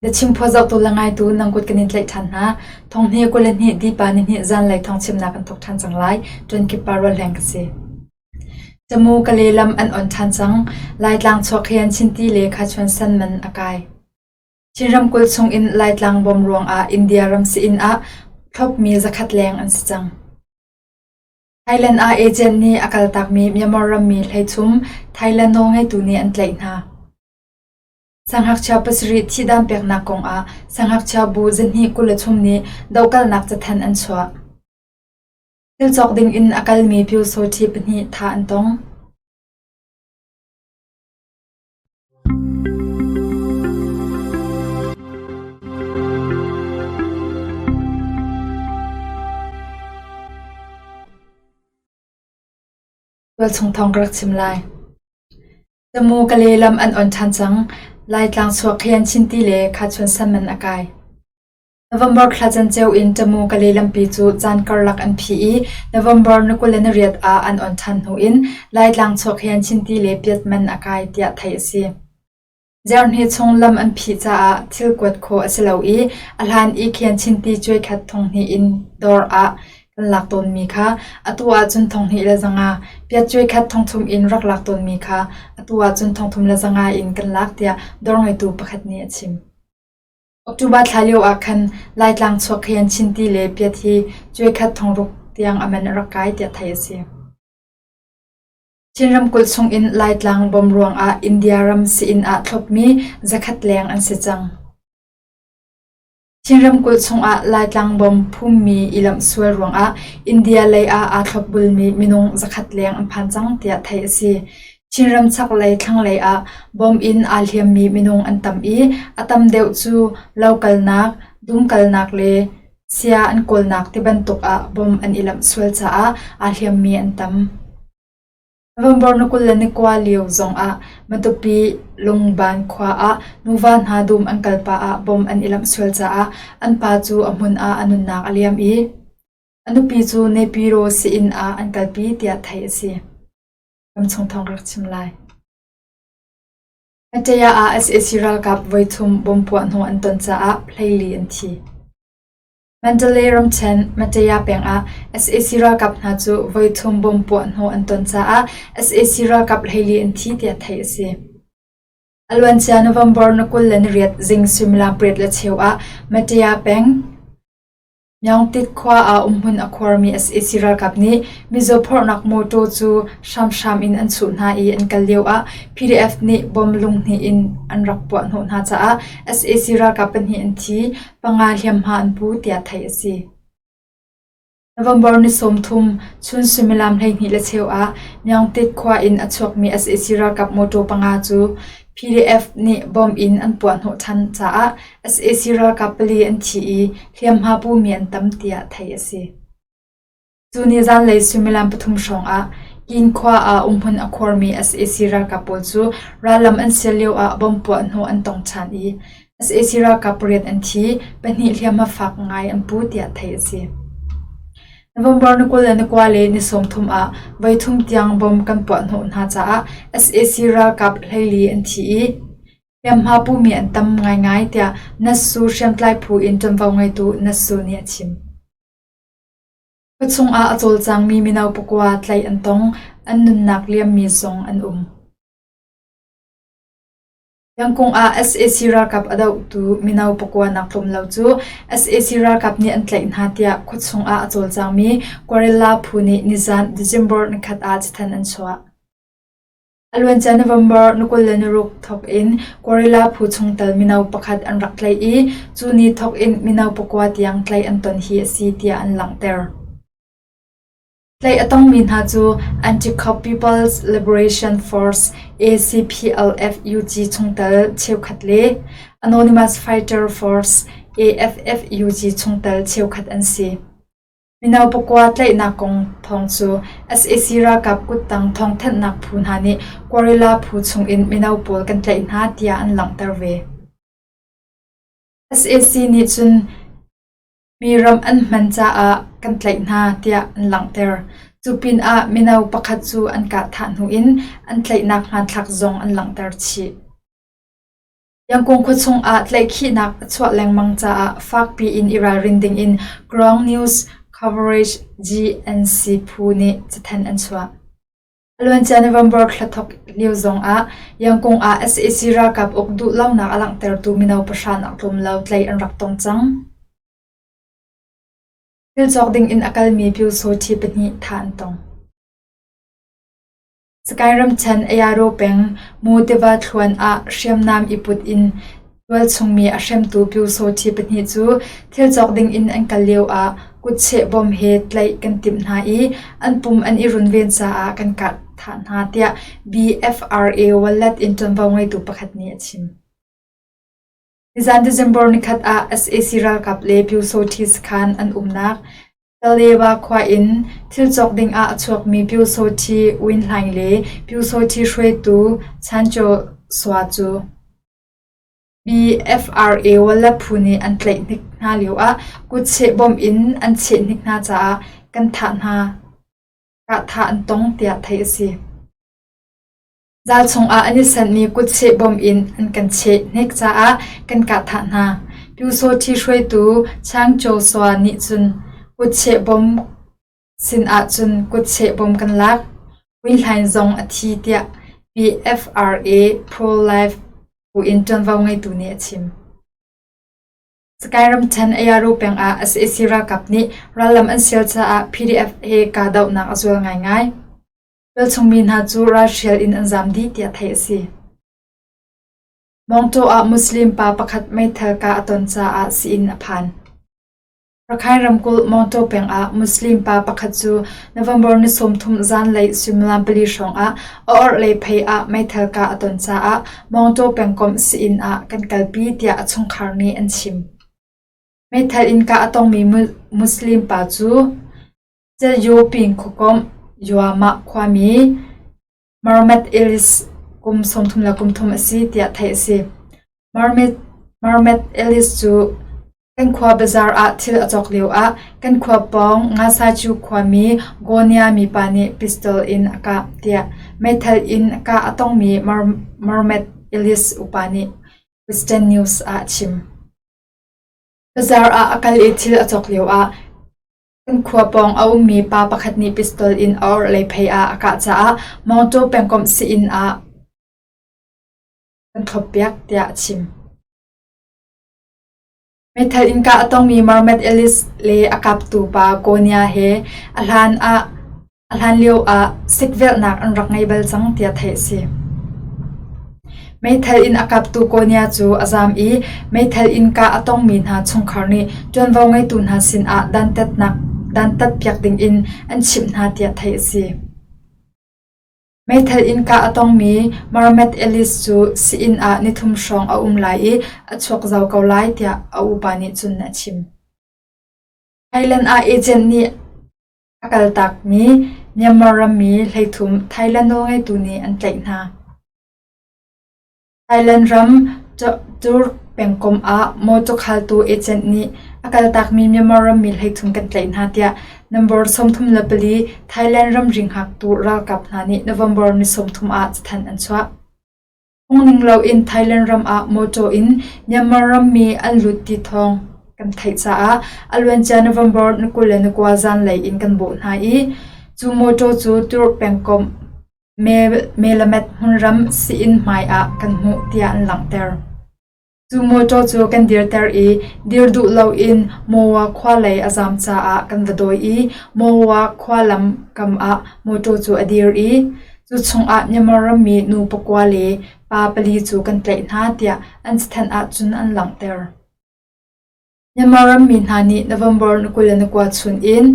Na chimphua zohtu le ngaitu nang kut kan in tlaih ṭhan hna. Thonghni 22 dipa nihnih zanlei thawngchimnak kan thawk ṭhan cang lai. Ṭuankip pa Rualhleng ka si. Tamu Kale lam an on ṭhan cang. Laitlang chuak hi an chinti le khachuan san man a kai. Chin ramkulh chung in Laitlang bom ruangah India ram sii-inn ah thlopmi zakhat leng an si cang. Thailand ah agent nih a kaltakmi Myanmar rammi hleithum Thailand nawlngeitu nih an tlaih hna. Siangngakchia pasarih thihdan peknak kong ah siangngakchia bu 223 nih dohkalhnak cathanh an chuah. Thil cawk ding in a kalmi Pyusawṭhi pahnih thah an tong. Tualchung thawng ka rak chim lai. Tamu Kale lam an on ṭhan cang. Laitlang chuak khi an chinti le khachuan san man a kai. November thla canceo in Tamu Kale lampi cu caan karlak an phih i November ni 28 ah an on ṭhan hnu in Laitlang chuak hi an chinti le piat man a kai tiah theih a si. Zarhhnih chung lam an phih caah thil kuat khawh a si lo i a hlan i khian chinti cuaikhat thonghnih in dawr ah kan lak tawnmi kha atu ahcun thonghnih le zanga, piat cuaikhat thongthum in rak lak tawnmi kha atu ahcun thongthum le zanga in kan lak tiah dawr ngeitu pakhat nih a chim. October thla lio ah khan Laitlang chuak hi an chinti le piat hi cuaikhat thongruk tiang a man a rak kai tiah theih a si. Chin ramkulh chungin Laitlang bom ruangah India ram sii-inn ah thlopmi zakhat leng an si cang. Chin ramkulh chungah Laitlang bom phummi i lamhsual ruangah India lei ah aa thlopbulmi minung zakhat leng an phan cang tiah theih a si. Chinram chaklei thlanglei ah bom in aa hliammi minung an tam i a tam deuh cu lo kalnak, dum kalnak le sia an kawlnak tibantuk ah bom an i lamhsual caah aa hliammi an tam. November ni 29 lio zongah Matupi Lungban khua ah nuva hna dum an kal pah ah bom an i lamhsual caah an pa cu a hmun ah a nunnak a liam i a nupi cu Naypyidaw sii-inn ah an kalpi tiah theih a si. Ramchung thawng rak chim lai. Mataya ah sac ralkap voithum bom puah hnawh an ton caah hleili an thi. Mandalay ramṭhen Mataya peng ah sac ralkap hna cu voithum bom puah hnawh an ton caah sac ralkap hleili an thi tiah theih a si. A luancia November ni 28 zing suimilam pariat le cheu ah Mataya peng Myaungtit khua ah umhmun a khuarmi sac ralkap nih mizaw phorhnak mawṭaw cu hramhram in an chuh hna i an kal lioah PDF nih bom lunghnih in an rak puahhnawh hna caah sac ralkap pahnih an thi, panga hliamhma an pu tiah theih a si. November ni 30 chun suimilam 12 le cheu ah Myaungtit khua in a chuakmi sac ralkap mawṭaw panga cu PDF nih bom in an puahhnawh ṭhan caah sac ralkap pali an thi i hliamhma pumi an tam tiah theih a si. Cu ni zanlei suimilam pathum hrawng ah Kin khua ah umhmun a khuarmi sac ralkap pawl cu rallam an sial lio ah bomb puahhnawh an tong ṭhan i sac ralkap pariat an thi, pahnih hliamhma fak ngai an pu tiah theih a si. November ni 29 le ni 30 ah voithum tiang bomb kan puahhnawh hna caah sac ralkap 14 an thi i hliamhma pumi an tam ngaingai tiah Natsu hriamtlai phu in ṭuanvo ngeitu Natsu nih a chim. Khuachung ah a cawlcangmi mino pakua tlaih an tong, an nunnak liammi zong an um. Yangkung ah sac ralkap a dohtu mino pakua nak tlawm lo cu sac ralkap nih an tlaih hna tiah khuachung ah a cawlcangmi Guerrilla phu nih nizan December nikhat ah cathanh an chuah. A luancia November ni 26 thawk in Guerrilla phu chungtel mino pakhat an rak tlaih i cu ni thawk in mino pakua tiang tlaih an ton hi a si tiah an langhter. Tlaih a tongmi hna cu Anti-Cop People's Liberation Force ACPLF-UG chungtel cheukhat le Anonymous Fighter Force AFF-UG chungtel cheukhat an si. Mino pakua tlaihnak kong thawng cu sac ralkap kuttang thawngthanhnak phu hna nih guerrilla phu chungin mino pawl kan tlaih hna tiah an langhter ve. Sac nih cun Mi ram an hman caah kan tlaih hna tiah an langhter. Cu pinah mino pakhat cu an kah thah hnu in an tlaihnak hmanthlak zong an langhter chih. Yangon khuachung ah tlaihkhihnak a chuah lengmang caah fakpi in i ralrin dingin Ground News Coverage GNC phu nih cathanh an chuah. A luancia November thla thawk lio zongah Yangon ah sac ralkap uk duhlonak a langhtertu mino pahra nak tlawm lo tlaih an rak tong cang. Thil cawk dingin a kalmi Pyusawṭhi pahnih thah an tong. Sagaing ramṭhen Ayaro peng Mu tiva thluan ah hriamnam i put in tualchungmi a hremtu Pyusawṭhi pahnih cu thil cawk dingin an kal lioah kutcheh bom he tlaih kan timh hna i an pum an i runven caah kan kah thah hna tiah BFRA wallet in ṭuanvo ngeitu pakhat nih a chim. Nizan December nikhat ah sac ralkap le Pyusawṭhi sakhan an umnak Talewa khua in thil cawk dingah a chuakmi Pyusawṭhi Win Hlaing le Pyusawṭhi hruaitu Chan Kyaw Swa cu BFRA wallet phu nih an tlaih hnik hna lioah kutcheh bom in an cheh hnik hna caah kan thah hna kahthah an tong tiah theih a si. Zal chungah an i sanhmi kutcheh bom in an kan cheh hnik caah kan kahthah hna. Pyusawṭhi hruaitu Chang Kyaw Swa nih cun kutcheh bom sin ahcun kutcheh bom kan lak. Win Hlaing zong a thi tiah PFRA Pro-Life bu in ṭuanvo ngeitu nih a chim. Sagaing ramṭhen Ayaro peng ah sac ralkap nih rallam an sial caah PDF he kahdohnak a zual ngaingai. Tualchungmi hna cu ralhrial in an zaam dih tiah theih a si. Mawngtaw ah Muslim pa pakhat meithal kah a ton caah sii-inn a phan. Rakhine ramkulh Mawngtaw peng ah Muslim pa pakhat cu November ni 30 zanlei suimilam pali hrawng ah a orhlei phei ah meithal kah a ton caah Mawngtaw pengkomh sii-inn ah kan kalpi tiah a chungkhar nih an chim. Meithal in kah a tongmi Muslim pa cu Celyoping khuakomh Yuamah khuami Marmet Ellis kum 33 a si tiah theih a si. Marmet Ellis cu kan khua bazaar ah thil a cawk lioah kan khua pawng Ngasachu khuami Gonia mipa nih pistol in a kah tiah meithal in kah a tongmi Marmet Ellis upa nih Western News ah a chim. Bazaar ah a kal i thil a cawk lioah Kan khua pawng a ummi pa pakhat nih pistol in a orhlei phei ah a kah caah Mawngtaw pengkomh sii-inn ah kan thloppiak tiah a chim. Meithal in kah a tongmi Marmet Ellis le a kaptu pa Gonia he a hlan ah A hlan lioah sikvelhnak an rak ngei bal cang tiah theih a si. Meithal in a kaptu Konya cu a zaam i meithal in kah a tongmi hna chungkhar nih ṭuanvo ngeitu hna sinah dantatpiak dingin an chimh hna tiah theih a si. Meithal in kah a tongmi Marmet Ellis cu sii-inn ah nithum hrawng a um lai i a chuak zau ko lai tiah a upa nih cun a chim. Thailand ah agent nih A kaltakmi Myanmar rammi 13 Thailand nawlngeitu nih an tlaih hna. Thailand ram Tur pengkomh ah mawtaw khaltu agent nih a kaltakmi Myanmar rammi 13 kan tlaih hna tiah number 34 Thailand ramri hngaktu ralkap hna nih November ni 30 ah cathanh an chuah. Phungning loin Thailand ram ah mawṭaw in Myanmar rammi an lut ti thawng kan theih caah a luancia November ni 29 zanlei in kan bawh hna i cu mawṭaw cu Turk pengkomh Melamed hmunram sii-inn hmai ah kan hmuh tiah an langhter. Cu mawṭaw cu kan dirter i dir duh loin Mowa khua lei a zaam caah kan va dawi i Mowa khua lam kam ah mawṭaw cu a dir i cu chungah Myanmar rammi nu pakua le pa pali cu kan tlaih hna tiah an cathanh ahcun an langhter. Myanmar rammi hna nih November ni 29 chun in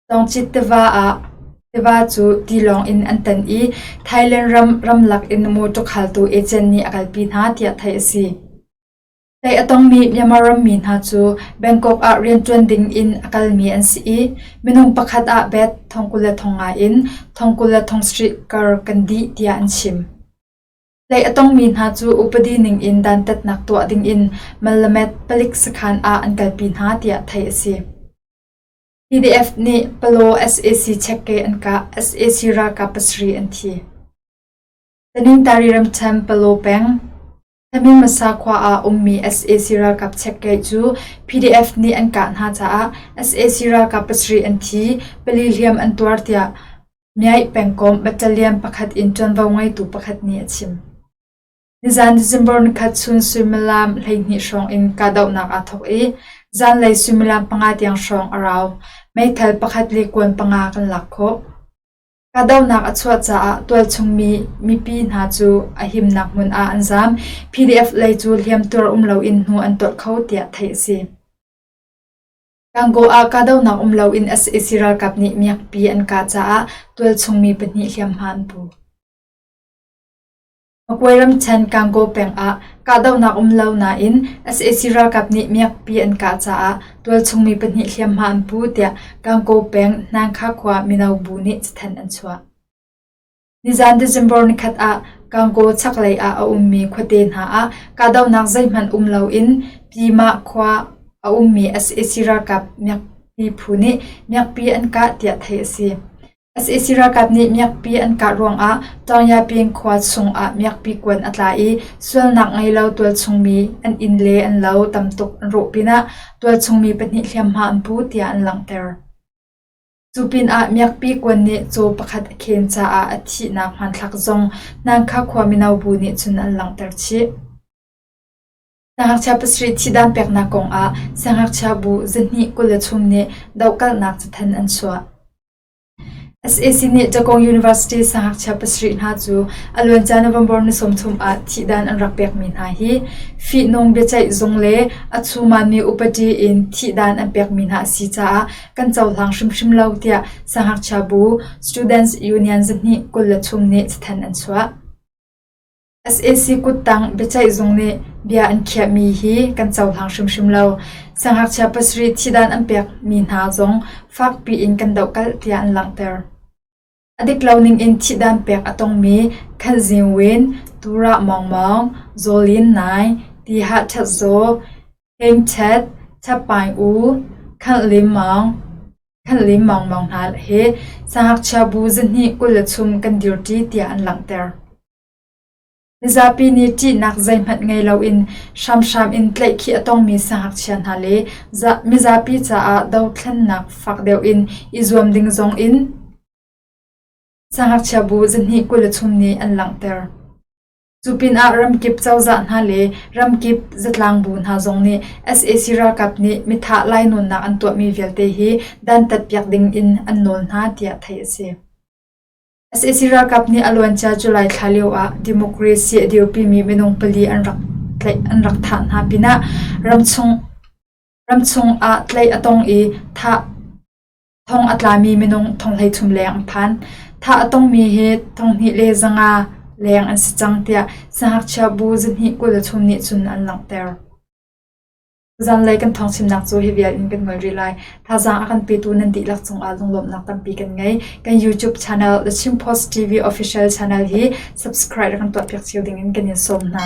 Tawngcit tiva ah tiva cu tilawng in an tan i Thailand ram ramlak in mawṭaw khaltu agent nih a kalpi hna tiah theih a si. Tlaih a tongmi Myanmar rammi hna cu Bangkok ah rianṭuan ding in a kalmi an si i minung pakhat ah bet 25,000 in 27,000 kar kan dih tiah an chim. Tlaih a tongmi hna cu upadi ning in dantatnak tuah ding in Malamet palik sakhan ah an kalpi hna tiah theih a si. PDF nih Palaw sac chekke an kah, sac ralkap pasarih an thi. Tanintari ramṭhen Palaw peng. Thamimasa khua ah ummi sac ralkap chekkeih cu PDF nih an kah hna caah sac ralkap pasarih an thi, pali hliam an tuar tiah Myaih pengkomh battalion pakhat in ṭuanvo ngeitu pakhat nih a chim. Nizan December nikhat chun suimilam 12 hrawng in kahdohnak aa thawk i zanlei suimilam panga tiang hrawng a rau. Meithal pakhat le kuan panga kan lak khawh. Kahdohnak a chuah caah tualchung mi mipi hna cu a himnak hmun ah an zaam. PDF lei cu hliamtuar um loin hnu an tolh kho tiah theih a si. Gangaw ah kahdohnak um loin sac ralkap nih miakpi an kah caah tualchung mi pahnih hliamhma an pu. Makwe ramṭhen Gangaw peng ah kahdohnak um lo nain sac ralkap nih miakpi an kah caah tualchung mi pahnih hliamhma an pu tiah Gangaw peng Hnangkha khua mino bu nih cathanh an chuah. Nizan December nikhat ah Gangaw chaklei ah a ummi khuate hna ah kahdohnak zeihmanh um loin Pyimah khua a ummi sac ralkap miakpi phu nih miakpi an kah tiah theih a si. Sac ralkap nih miakpi an kah ruangah Taungya-pin khua chungah miakpi kuan a tla i sualnak ngei lo tualchung mi an inn le an lo tamtuk an rawh pinah tualchung mi pahnih hliamhma an pu tiah an langhter. Cu pinah miakpi kuan nih caw pakhat a khen caah a thihnak hmanthlak zong Nangkha khua mino bu nih cun an langhter chih. Siangngakchia pasarih thihdan peknak kongah siangngakchia bu zahnih 20 chung nih dohkalhnak cathanh an chuah. Sac nih Takong University siangngakchia pasarih hna cu a luancia November ni 30 ah thihdan an rak pekmi hna hi fihnung biaceih zung le a chumanmi upadi in thihdan an pekmi hna a si caah kan cohlang hrimhrim lo tiah siangngakchia bu Students Union zahnih 20 nih cathanh an chuah. Sac kuttang biaceih zung nih bia an khiahmi hi kan cohlang hrimhrim lo. Siangngakchia pasarih thihdan an pekmi hna zong fakpi in kan dohkalh tiah an langhter. A dik lo ningin thihdan pek a tongmi Khan Zing Win, Turah Mawng Mawng, Zaw Lin Nai, Ti Hah Ṭhat Zaw, Heng Chet, Chat Paing U, Khan Lim Maung, Khan Lim Maung Maung hna he siangngakchia bu zahnih 20 kan dirṭi tiah an langhter. Mizapi nih ṭihnak zeihmanh ngei loin hramhram in tlaihkhih a tongmi siangngakchia hna le mizapi caah dothlennak fak deuh in i zuam ding zong in siangngakchia bu zahnih 20 nih an langhter. Cu pinah ramkip cozah hna le ramkip zatlangbu hna zong nih sac ralkap nih mithah lainawnnak an tuahmi vialte hi dantatpiak ding in an nawl hna tiah theih a si. Sac ralkap nih a luancia July thla lio ah democracy a dirpimi minung pali an rak tlaih an rak thah hna pinah ramchung ramchung ah tlaih a tong i thah thong a tlami minung thong 13 leng an phan. Thah a tongmi hi thong hnih le zanga leng an si cang tiah siangngakchia bu zahnih 23 nih cun an langhter. Zanlei kan thawngchimnak cu hi vial in kan ngol rih lai. Thazaang a kan petu nan dihlak cungah lunglawmhnak tampi kan ngei. Kan YouTube channel The Chin Post TV Official Channel hi subscribe rak kan tuahpiak cio dingin kan in sawm hna.